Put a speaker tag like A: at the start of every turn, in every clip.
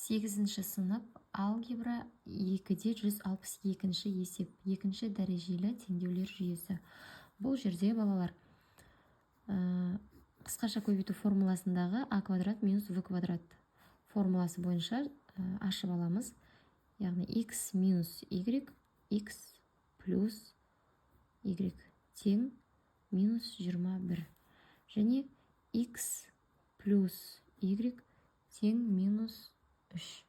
A: 8-ші сынып, алгебра 2-де 162-ші есеп, екінші дәрежелі теңдеулер жүйесі. Бұл жерде балалар қысқаша көбейту формуласындағы а квадрат минус в квадрат формуласы бойынша ашып аламыз. Яғни x минус y, x плюс y тең минус 21 және x плюс y тең минус 3.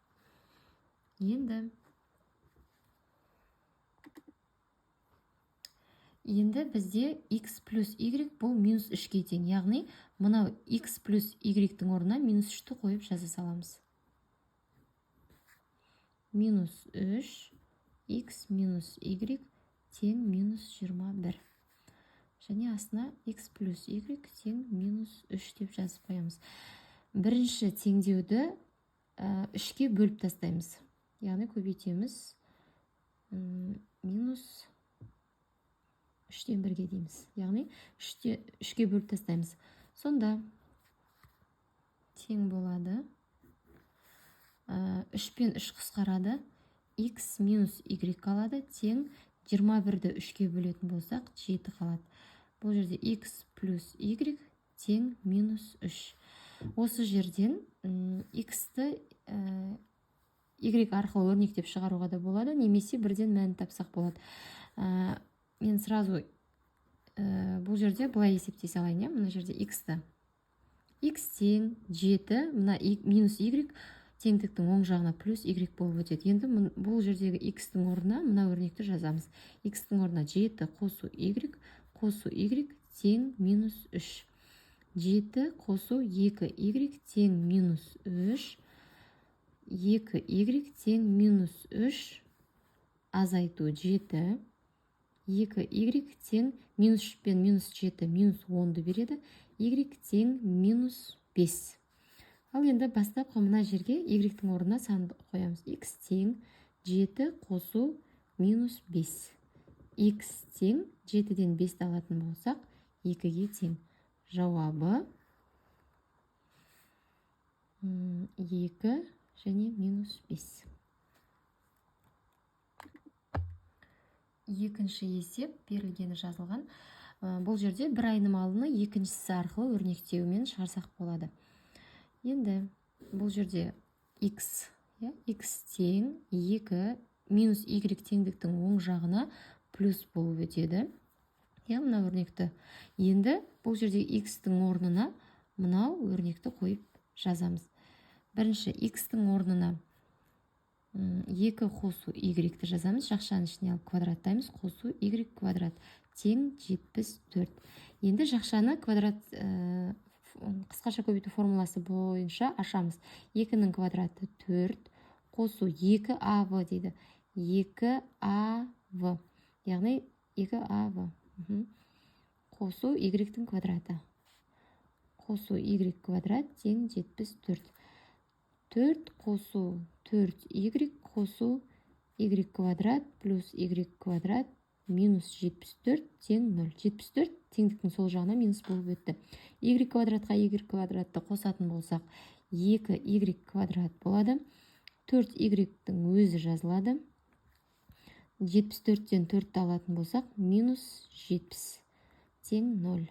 A: Енді бізде x плюс y бұл минус 3-ке тең. Яғни мынау x плюс y-тің орнына минус 3-ті қойып жаза саламыз. Минус 3 x минус y тең минус 21. Және астына x плюс y тең минус 3 деп жазып қоямыз. Бірінші теңдеуді 3-ке бөліп тастаймыз. Яғни көбейтеміз, минус 3-тен 1-ге дейміз. Яғни 3-ке бөліп тастаймыз. Сонда тең болады. 3 пен 3 қысқарады. X минус y қалады. Тең 21-ді 3-ке бөлетін болсақ, 7 қалады. Бұл жерде x плюс y тең минус 3. Осы жерден x-ті y арқылы өрнектеп шығаруға да болады, немесе бірден мәнін тапсақ болады. Мен сразу бұл жерде былай есептей салайын, иә, мына жерде x-ті. X тең 7, мына минус y теңдіктің оң жағына плюс y болып өтеді. Енді бұл жердегі x-тің орнына мына өрнекті жазамыз. X-тің орнына 7 қосу y қосу y тең минус 3. 7 қосу 2 y тең минус 3. 2 y тең минус 3 азайту 7. 2 y тең минус 3 пен минус 7 минус 10-ды береді. Y тең минус 5. Ал енді бастапқы мына жерге y-тің орнына санды қоямыз. X тең 7 қосу минус 5. X тең 7-ден 5-ті алатын болсақ, 2-ге тең. Жауабы 2 және минус 5. Екінші есеп берілгені жазылған. Бұл жерде бір айнымалыны екіншісі арқылы өрнектеумен шығарсақ болады. Енді бұл жерде x, иә, x тең 2 минус y теңдіктің оң жағына плюс болып өтеді. Иә, мына өрнекті. Енді бұл жерде x-тің орнына мынау өрнекті қойып жазамыз. Бірінші x-тің орнына 2 қосу y-ті жазамыз. Жақшаның ішіне алып квадраттаймыз. Қосу y квадрат тең 74. Енді жақшаны квадрат қысқаша көбейту формуласы бойынша ашамыз. 2-нің квадраты 4 қосу 2 ав дейді. 2 ав, яғни 2 ав. Қосу y-тің квадраты. Қосу y квадрат тең 74. 4 қосу 4 y қосу y квадрат плюс y квадрат минус 74 тең 0. 74 теңдіктің сол жағына минус болып өтті. Y квадратқа y квадратты қосатын болсақ, 2 y квадрат болады. 4 y-тің өзі жазылады. 74-тен 4-ті алатын болсақ, минус 70 тең 0.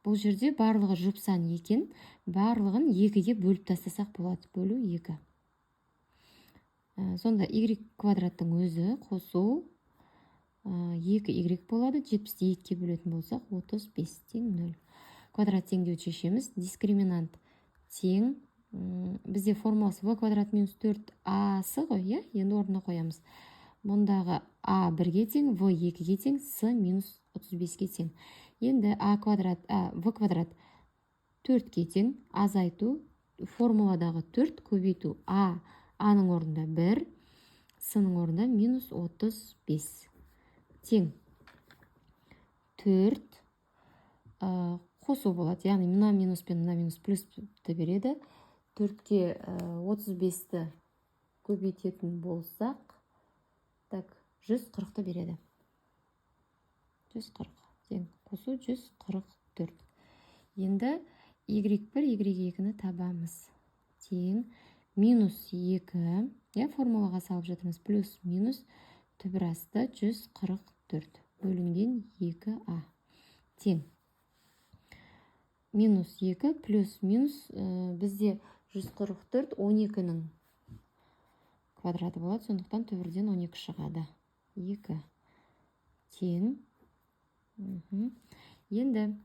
A: Бұл жерде барлығы жұп сан екен, барлығын 2-ге бөліп тастасақ болады. Бөлу 2. Сонда y квадраттың өзі қосу 2 y болады. 70-ті 2-ге бөлетін болсақ, 35 тең 0. Квадрат теңдеуді шешеміз. Дискриминант тең, бізде формуласы в квадрат минус 4 а с ғой, иә? Енді орнына қоямыз. Мұндағы а 1-ге тең, в 2-ге тең, с минус 35-ке тең. Енді а квадрат, а, в квадрат 4-ке тең, азайту формуладағы 4 көбейту а, а-ның орнында 1, с-ның орнында минус 35 тең 4 қосу болады. Яғни мына минус пен мына минус плюсті береді. 4-ке 35-ті көбейтетін болсақ, так, 140-ты береді. 140 тең қосу 144. Енді y1, y2-ні табамыз. Тең Минус 2, иә, формулаға салып жатырмыз. Плюс минус түбір асты 144 бөлінген 2а тең минус 2 плюс минус, бізде 144 12-нің квадраты болады, сондықтан түбірден 12 шығады. 2 тең. Енді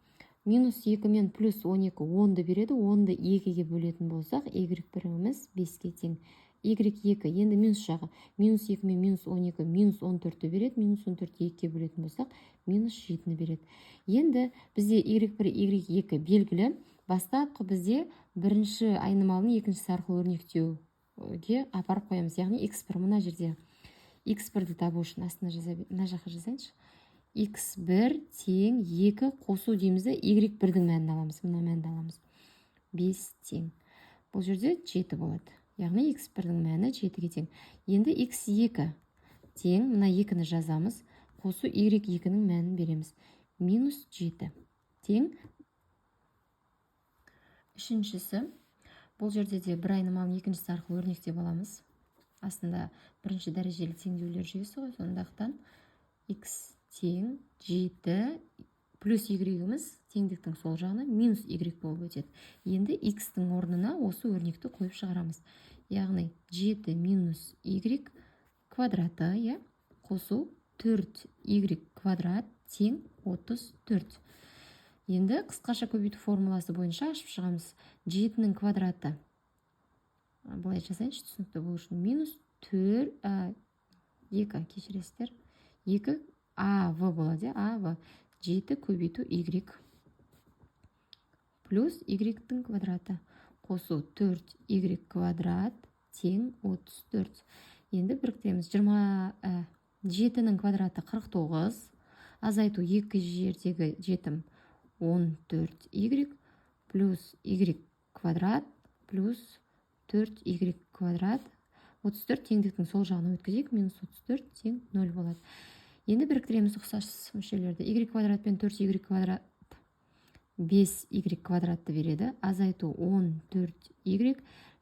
A: минус 2 мен плюс 12 10-ды береді. 10-ды 2-ге бөлетін болсақ, y біріміз 5-ке тең. Y 2, енді минус жағы, минус 2 мен минус 12 минус 14-ті береді. Минус 14-ті 2-ге бөлетін болсақ, минус 7-ні береді. Енді бізде y 1, y 2 белгілі. Бастапқы бізде бірінші айнымалының екіншісі арқылы өрнектеуге апарып қоямыз, яғни x 1. Мына жерде x 1-ді табу үшін астына жаза, мына жаққа жазайыншы. X 1 тең 2 қосу дейміз де, y 1-дің мәнін аламыз, мына мәнді аламыз, 5 тең. Бұл жерде 7 болады, яғни x 1-дің мәні 7-ге тең. Енді x 2 тең, мына 2-ні жазамыз, қосу y 2-нің мәнін береміз, минус 7 тең. Үшіншісі, бұл жерде де бір айнымалының екіншісі арқылы өрнектеп аламыз. Астында бірінші дәрежелі теңдеулер жүйесі ғой, сондықтан x тең 7 плюс y-іміз теңдіктің сол жағына минус y болып өтеді. Енді x-тің орнына осы өрнекті қойып шығарамыз, яғни 7 минус y квадраты, иә, қосу 4 y квадрат тең 34. Енді қысқаша көбейту формуласы бойынша ашып шығамыз. 7-нің квадраты, былай жазайыншы түсінікті болу үшін, минус 4, 2, кешіресіздер, 2 а в болады, иә, а в 7 көбейту y плюс y-тің квадраты қосу 4 y квадрат тең 34. Енді біріктіреміз. 27-нің квадраты 49, азайту екі жердегі жетім 14 y плюс y квадрат плюс 4 y квадрат. 34 теңдіктің сол жағына өткізейік, минус 34 тең 0 болады. Енді біріктіреміз ұқсас мүшелерді. Y квадрат пен 4 y квадрат 5 y квадратты береді, азайту 14 y,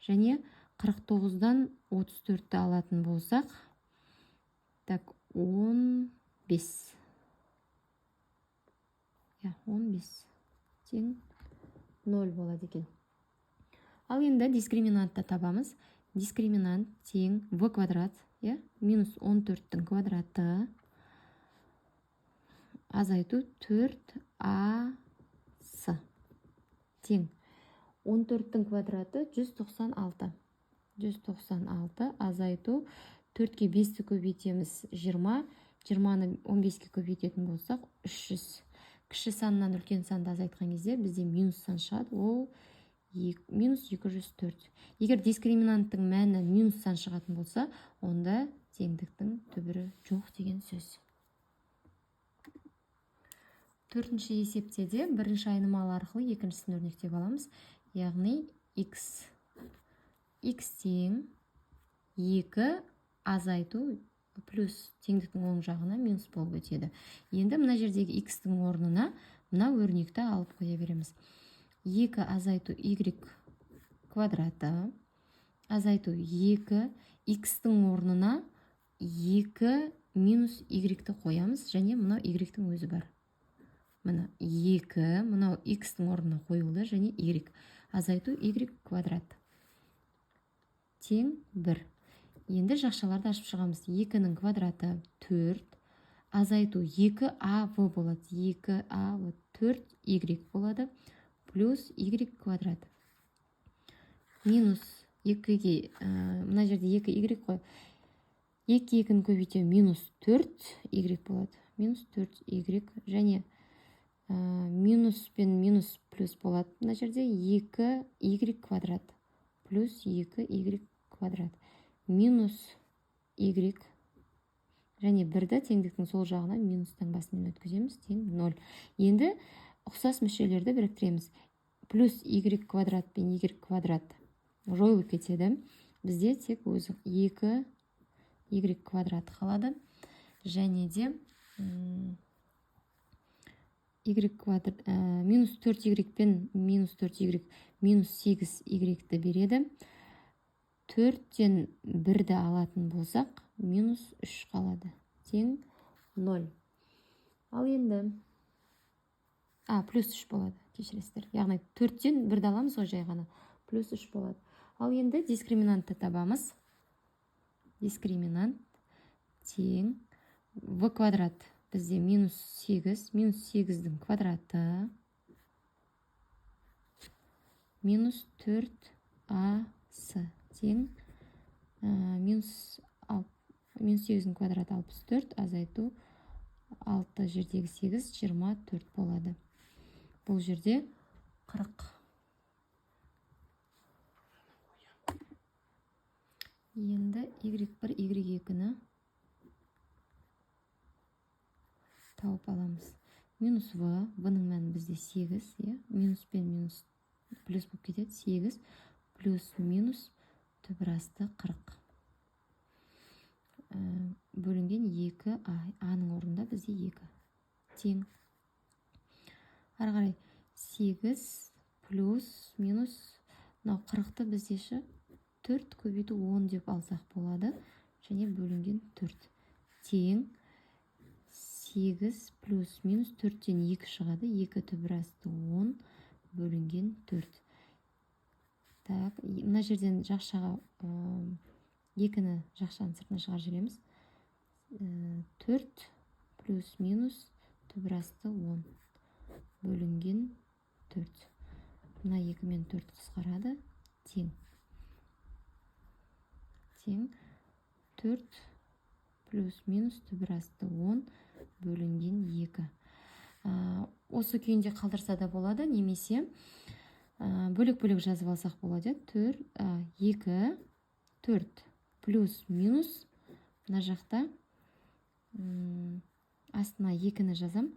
A: және 49-дан 34-ті алатын болсақ, так, 15, иә, 15 тең 0 болады екен. Ал енді дискриминантты табамыз. Дискриминант тең в квадрат, иә, минус 14-тің квадраты азайту 4 а с тең 14-тің квадраты 196, 196 азайту 4-ке 5-ті көбейтеміз, 20, 20-ны 15-ке көбейтетін болсақ, 300. Кіші саннан үлкен санды азайтқан кезде бізде минус сан шығады, ол минус 204. Егер дискриминанттың мәні минус сан шығатын болса, онда теңдіктің түбірі жоқ деген сөз. Төртінші есепте де бірінші айнымалы арқылы екіншісін өрнектеп аламыз, яғни x тең 2 азайту плюс, теңдіктің оң жағына минус болып өтеді. Енді мына жердегі x-тің орнына мына өрнекті алып қоя береміз. 2 азайту y квадраты азайту 2, x-тің орнына 2 минус y-ті қоямыз, және мынау y-тің өзі бар. Міне, 2 мынау x-тің орнына қойылды, және y азайту y квадрат тең 1. Енді жақшаларды ашып шығамыз. 2-нің квадраты 4, азайту 2 а в болады, 2 а в 4 y болады, плюс y квадрат минус 2-ге, мына жерде 2 y қой, 2 2-ні көбейтемін, минус 4 y болады, минус 4 y, және минус пен минус плюс болады, мына жерде 2 y квадрат плюс 2 y квадрат минус y, және бірді теңдіктің сол жағына минус таңбасымен өткіземіз, тең 0. Енді ұқсас мүшелерді біріктіреміз. Плюс y квадрат пен y квадрат жойылып кетеді, бізде тек өзі 2 y квадрат қалады, және де y квадрат, минус 4 y пен минус 4 y минус 8 y-ті береді. 4-тен 1-ді алатын болсақ, минус 3 қалады. Тең 0. Ал енді плюс 3 болады, кешіресіздер. Яғни 4-тен 1-ді аламыз ғой жай ғана. Плюс 3 болады. Ал енді дискриминантты табамыз. Дискриминант тең в квадрат бізде минус 8, минус 8-дің квадраты минус 4ac тең минус 8-дің квадраты 64 азайту 6 жердегі 8 24 болады. Бұл жерде 40. Енді y1, y2-ні тауып аламыз. Минус в, в-ның мәні бізде 8, иә? Минус пен минус плюс болып кетеді. 8 плюс минус түбір асты 40. Бөлінген 2 а, а-ның орнында бізде 2. Тең. Ары қарай 8 плюс минус мынау 40-ты бізде ше 4 көбейту 10 деп алсақ болады. Және бөлінген 4. Тең 8 плюс минус 4-тен 2 шығады. 2 түбір асты 10 бөлінген 4. Так, мына жерден жақшаға 2-ні жақшаның сыртына шығарып жібереміз. 4 плюс минус түбір асты 10 бөлінген 4. Мына 2 мен 4 қысқарады. Тең. Тең 4 плюс минус түбір асты 10 бөлінген 2. Осы күйінде қалдырса да болады, немесе бөлек-бөлек жазып алсақ болады. 4, 2, 4 плюс минус мына жақта астына 2-ні жазам,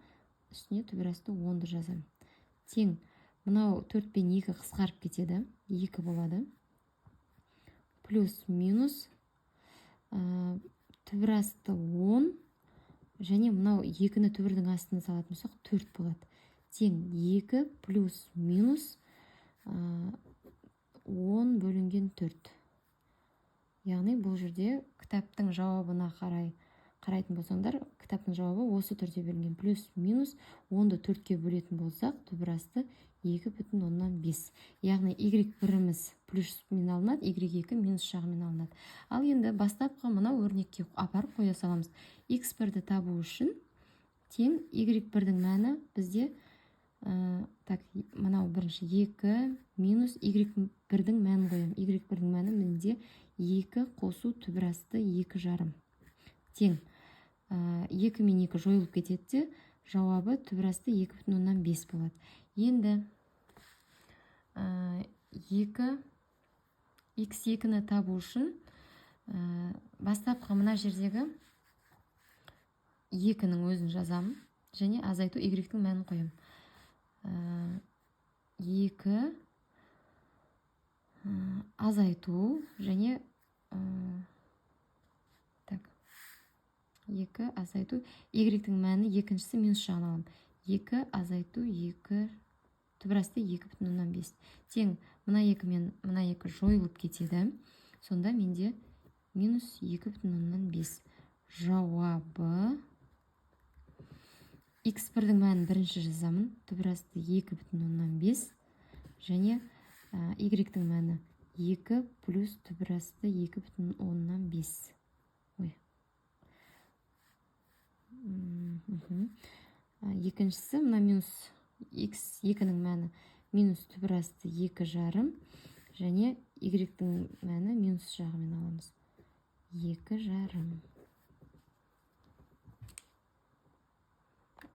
A: үстіне түбір асты 10-ды жазам. Тең мынау 4 пен 2 қысқарып кетеді, 2 болады. Плюс минус түбір асты 10 және мынау 2-ні түбірдің астына салатын болсақ 4 болады. Тең 2 плюс минус 10 бөлінген 4. Яғни бұл жерде кітаптың жауабына қарай қарайтын болсаңдар, кітаптың жауабы осы түрде берілген. Плюс минус 10-ды 4-ке бөлетін болсақ, түбір асты 2,5. Яғни y1-іміз плюспен алынады, y2 минус жағымен алынады. Ал енді бастапқы мынау өрнекке апарып қоя саламыз. x1-ді табу үшін тең y1-дің мәні бізде так, мынау бірінші 2 минус y1-дің мәнін қоямын. y1-дің мәні менде 2 қосу түбір асты 2,5. Тең 2 мен 2 жойылып кетеді де, жауабы түбір асты 2,5 болады. Енді 2 x2-ні табу үшін бастапқы мына жердегі 2-нің өзін жазамын және азайту y-тің мәнін қоямын. 2 азайту және так 2 азайту y-тің мәні екіншісі минус жағын аламын. 2 азайту 2 түбір асты 2,5. Тең мына 2 мен мына 2 жойылып кетеді. Сонда менде минус 2,5. Жауабы x1-дің мәнін бірінші жазамын. Түбір асты 2,5 және y-тің мәні 2 плюс түбір асты 2,5. Ой. Екіншісі мына минус x2-нің мәні минус түбір асты 2,5 және y-тің мәні минус жағымен аламыз. 2,5.